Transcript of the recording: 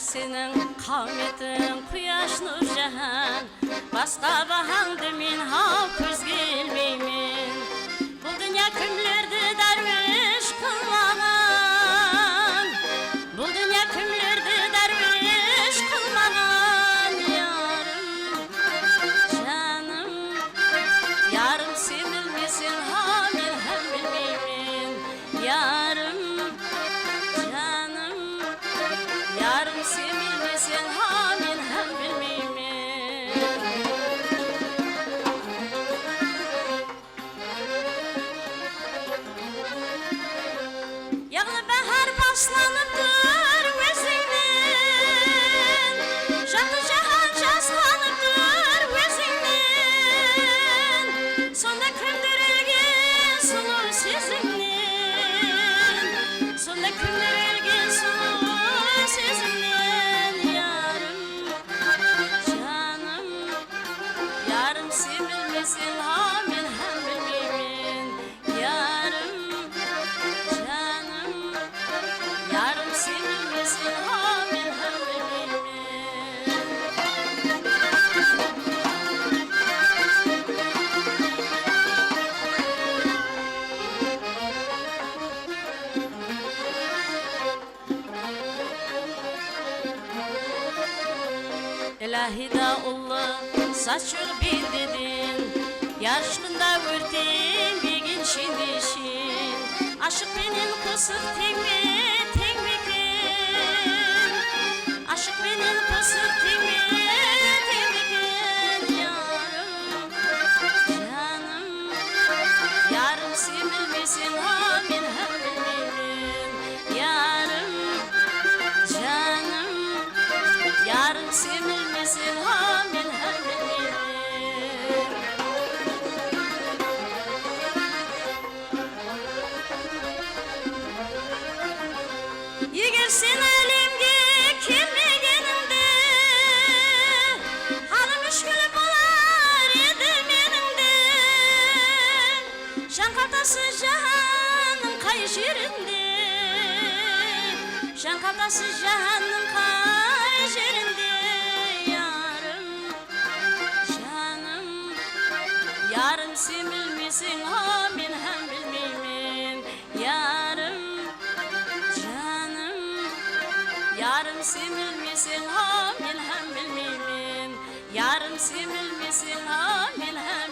Seniň kametiň kuýaş nur jahan, Basga bahaňdy men haw közge ilmeýmen. Bul dünýä kimlerdi darwiş kylmagan, Bul dünýä kimlerdi darwiş kylmagan, Ýarym, janym, ýarym sen bilmeseň ha men hem bilmeýmen. Ýarym, janym, ýarym sen bilmeseň ha men hem bilmeýmen. Ýagly bahar başlanypdyr özüňden, Jagty jahan jasganypdyr özüňden. Sonda kimdir ölgen sulu sözüňden, Sonda kimdir ölgen sulu sözüňden, Ýarym, janym, ýarym sen bilmeseň ha men hem bilmeýmen, Ýarym, janym, ýarym sen bilmeseň ha men hem bilmeýmen. Ylahy-da uly saçyl bendeden, Ýar yşkynda örtenmegin şindi-şin. Aşyk menen gysyk teňme-teň meken, Aşyk menen gysyk teňme-teň meken, Ýarym, janym, ýarym sen bilmeseň-ha men hem bilmeýmen. Ýarym, janym, ýarym sen bilmeseň-ha men hem bilmeýmen. Eger sen älemge kelmegeniňde, Halym müşgil bolar edi meniň-de. Jan galtasy jahanyň kaý jerinde, Jan galtasy jahanyň kaý jerinde, Ýarym, janym, ýarym sen bilmeseň-ha men hem bilmeýmen. Ýarym, janym, ýarym sen bilmeseň-ha men hem bilmeýmen. Ýarym sen bilmeseň-ha men hem.